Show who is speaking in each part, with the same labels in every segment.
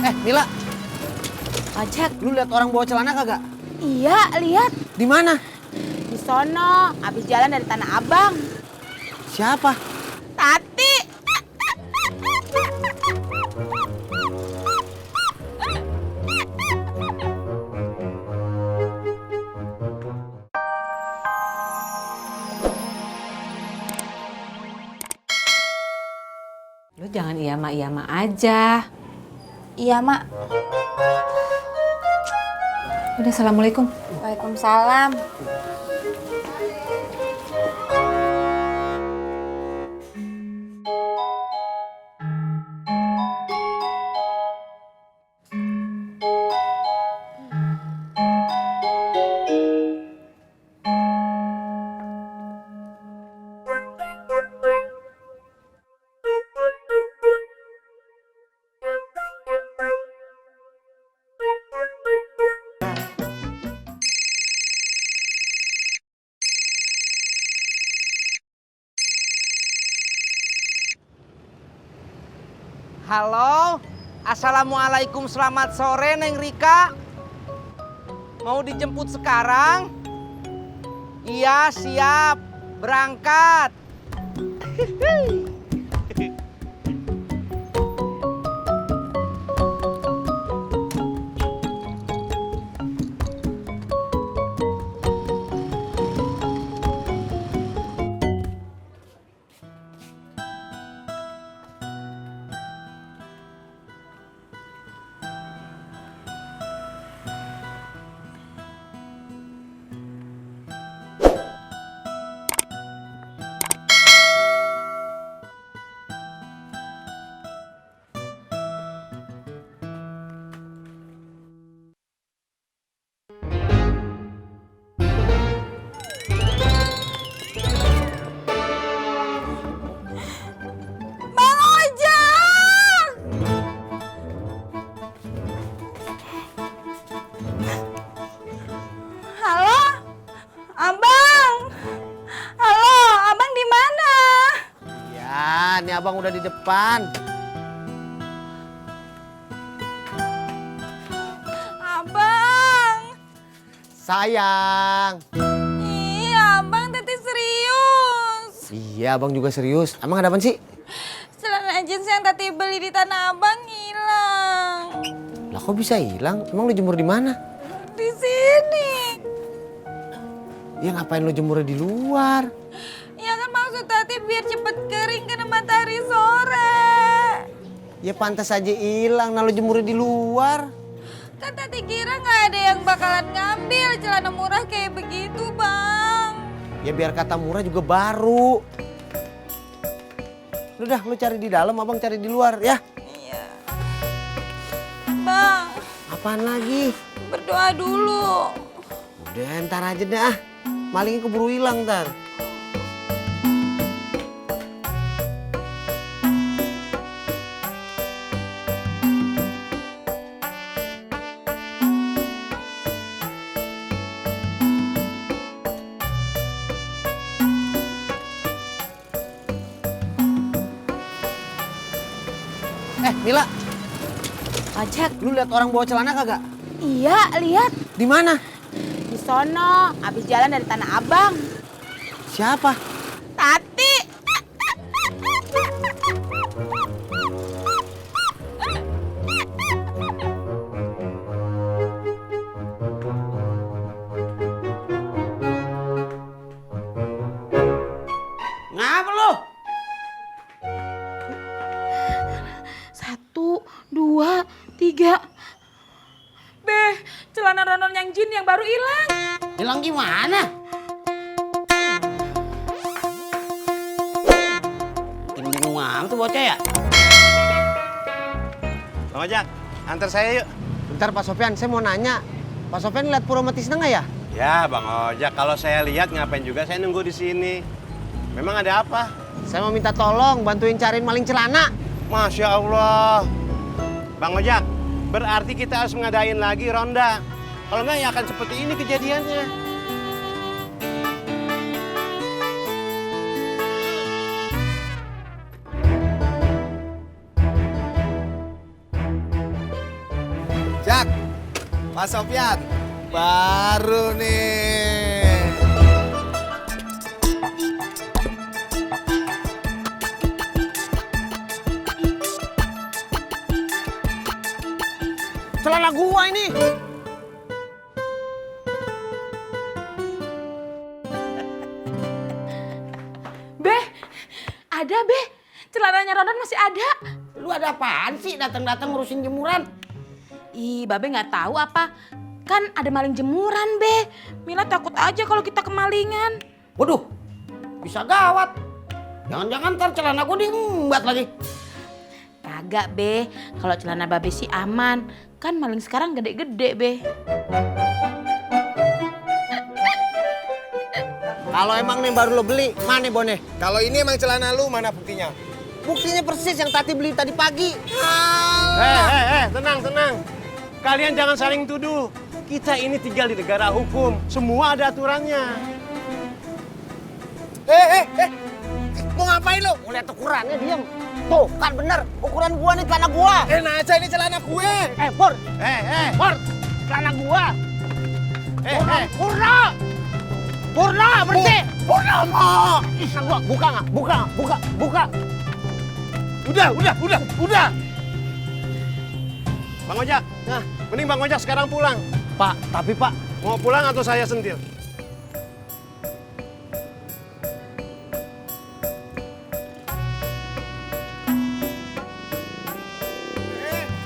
Speaker 1: Mila,
Speaker 2: Ojek.
Speaker 1: lu lihat orang bawa celana kagak?
Speaker 2: Iya, lihat.
Speaker 1: Di mana?
Speaker 2: Di sono, habis jalan dari Tanah Abang.
Speaker 1: Siapa?
Speaker 2: Tati.
Speaker 3: Lu jangan iya mak aja.
Speaker 2: Iya, Mak.
Speaker 3: Udah, assalamualaikum.
Speaker 2: Waalaikumsalam.
Speaker 1: Halo, assalamualaikum, selamat sore Neng Rika. Mau dijemput sekarang? Iya siap, berangkat.
Speaker 2: Bang Ojek! Halo? Abang? Halo, Abang di mana?
Speaker 1: Ya, ini abang udah di depan.
Speaker 2: Abang!
Speaker 1: Sayang.
Speaker 2: Iya, Abang Tati serius.
Speaker 1: Iya, abang juga serius. Emang ada apa sih?
Speaker 2: Celana jeans yang Tati beli di Tanah Abang hilang.
Speaker 1: Lah kok bisa hilang? Emang lu jemur di mana?
Speaker 2: Di sini.
Speaker 1: Ya ngapain lu jemurnya di luar?
Speaker 2: Ya kan maksud Tati biar cepet kering kena matahari sore.
Speaker 1: Ya pantas aja hilang, nah lu jemurnya di luar.
Speaker 2: Kan Tati kira nggak ada yang bakalan ngambil celana murah kayak begitu, Bang.
Speaker 1: Ya biar kata murah juga baru. Udah, lu cari di dalam, abang cari di luar ya.
Speaker 2: Iya. Bang,
Speaker 1: Apaan lagi?
Speaker 2: berdoa dulu.
Speaker 1: Udah, ntar aja dah. Malingnya keburu hilang ntar. Mila,
Speaker 2: Ojek.
Speaker 1: lu lihat orang bawa celana kagak?
Speaker 2: Iya, lihat.
Speaker 1: Di mana?
Speaker 2: Di sono, habis jalan dari Tanah Abang.
Speaker 1: Siapa?
Speaker 2: Tati.
Speaker 1: Ngapa lu?
Speaker 2: 1, 2, 3. Beh, celana Ronon yang jin yang baru hilang.
Speaker 1: Hilang gimana? Bingung amat tuh bocah ya?
Speaker 4: Bang Ojak, antar saya yuk.
Speaker 1: Bentar Pak Sofyan, saya mau nanya. Pak Sofyan lihat Puro sama Tisna nggak ya?
Speaker 4: Ya, Bang Ojak, kalau saya lihat ngapain juga saya nunggu di sini. Memang ada apa?
Speaker 1: Saya mau minta tolong bantuin cariin maling celana.
Speaker 4: Masya Allah. Bang Ojak, berarti kita harus ngadain lagi ronda. Kalau nggak ya akan seperti ini kejadiannya.
Speaker 5: Pak Sofyan, baru nih.
Speaker 1: Celana gua ini.
Speaker 2: Be, ada Be. Celananya Rondon masih ada.
Speaker 1: Lu ada apaan sih datang-datang ngurusin jemuran?
Speaker 2: Ih, Babe nggak tahu apa. Kan ada maling jemuran, Be. Mila takut aja kalau kita kemalingan.
Speaker 1: Waduh, bisa gawat. Jangan-jangan ntar celana gua diembat lagi.
Speaker 2: Kagak, Be. Kalau celana Babe sih aman. Kan maling sekarang gede-gede, Be.
Speaker 1: Kalau emang nih baru lo beli, mana boneh?
Speaker 5: Kalau ini emang celana lu, mana buktinya?
Speaker 1: Buktinya persis yang Tati beli tadi pagi.
Speaker 4: Tenang. Kalian jangan saling tuduh. Kita ini tinggal di negara hukum. Semua ada aturannya.
Speaker 1: Mau ngapain lo? Mau lihat ukurannya, diem. Tuh, kan bener. Ukuran gua nih celana gua.
Speaker 5: Nah aja ini celana gue.
Speaker 1: Pur. Pur, celana gua. Purna, bersih. Purna, mau. Gua, buka nggak? Buka.
Speaker 4: Udah. Bang Ojak, mending Bang Ojak sekarang pulang.
Speaker 1: Pak, tapi Pak.
Speaker 4: Mau pulang atau saya sentil?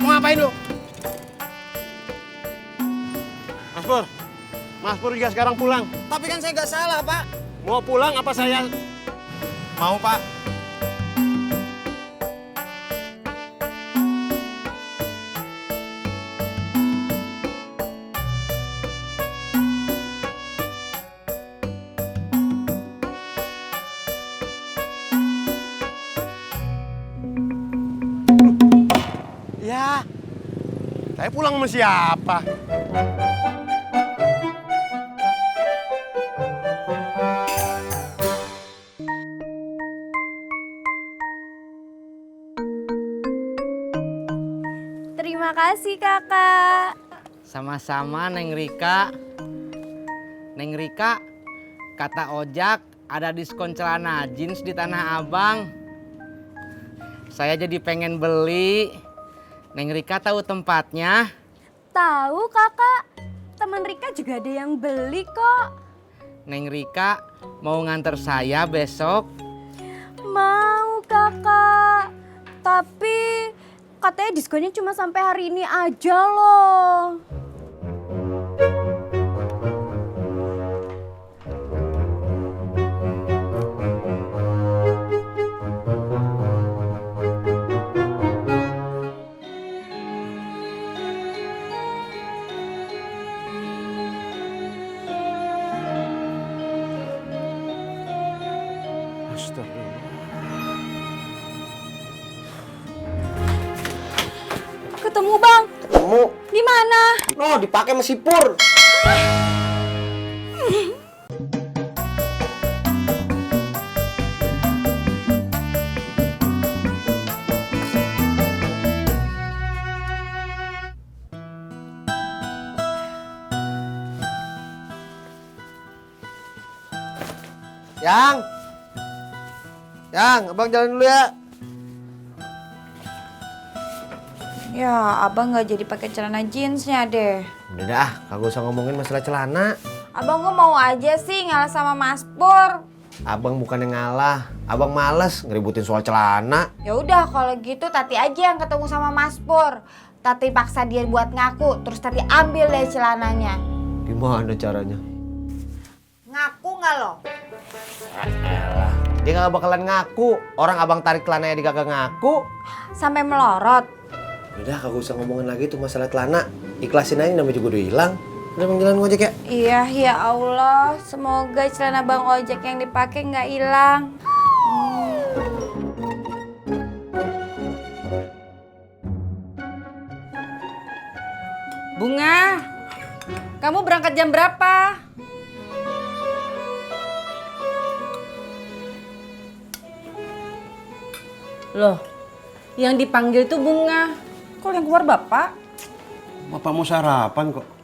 Speaker 1: Mau ngapain lo?
Speaker 4: Mas Pur juga sekarang pulang.
Speaker 5: Tapi kan saya nggak salah, Pak.
Speaker 4: Mau pulang apa saya?
Speaker 5: Mau, Pak.
Speaker 4: Ya, saya pulang sama siapa?
Speaker 6: Terima kasih kakak.
Speaker 7: Sama-sama Neng Rika. Neng Rika, kata Ojak ada diskon celana jeans di Tanah Abang. Saya jadi pengen beli. Neng Rika tahu tempatnya?
Speaker 6: Tahu kakak, teman Rika juga ada yang beli kok.
Speaker 7: Neng Rika mau nganter saya besok.
Speaker 6: Mau kakak, tapi katanya diskonnya cuma sampai hari ini aja loh. Ketemu bang?
Speaker 1: Ketemu.
Speaker 6: Di mana?
Speaker 1: No, dipakai sama si Pur. Yang, abang jalan dulu ya.
Speaker 6: Ya, abang nggak jadi pakai celana jeansnya deh.
Speaker 1: Udah dah, kagak usah ngomongin masalah celana.
Speaker 6: Abang kok mau aja sih ngalah sama Mas Pur.
Speaker 1: Abang bukannya ngalah, abang males ngeributin soal celana.
Speaker 6: Ya udah kalau gitu Tati aja yang ketemu sama Mas Pur. Tati paksa dia buat ngaku, terus Tati ambil deh celananya.
Speaker 1: Gimana caranya?
Speaker 6: Ngaku nggak lo?
Speaker 1: Dia gak bakalan ngaku. Orang abang tarik celananya dia kagak ngaku.
Speaker 6: Sampai melorot.
Speaker 1: Udah, kagak usah ngomongin lagi tuh masalah celana. Ikhlasin aja, namanya juga udah hilang. Udah panggilan ngojek ya?
Speaker 6: Iya, ya Allah. Semoga celana Bang Ojek yang dipakai nggak hilang.
Speaker 3: Bunga, kamu berangkat jam berapa? Loh, yang dipanggil tuh Bunga. Kok yang keluar Bapak?
Speaker 4: Bapak mau sarapan kok.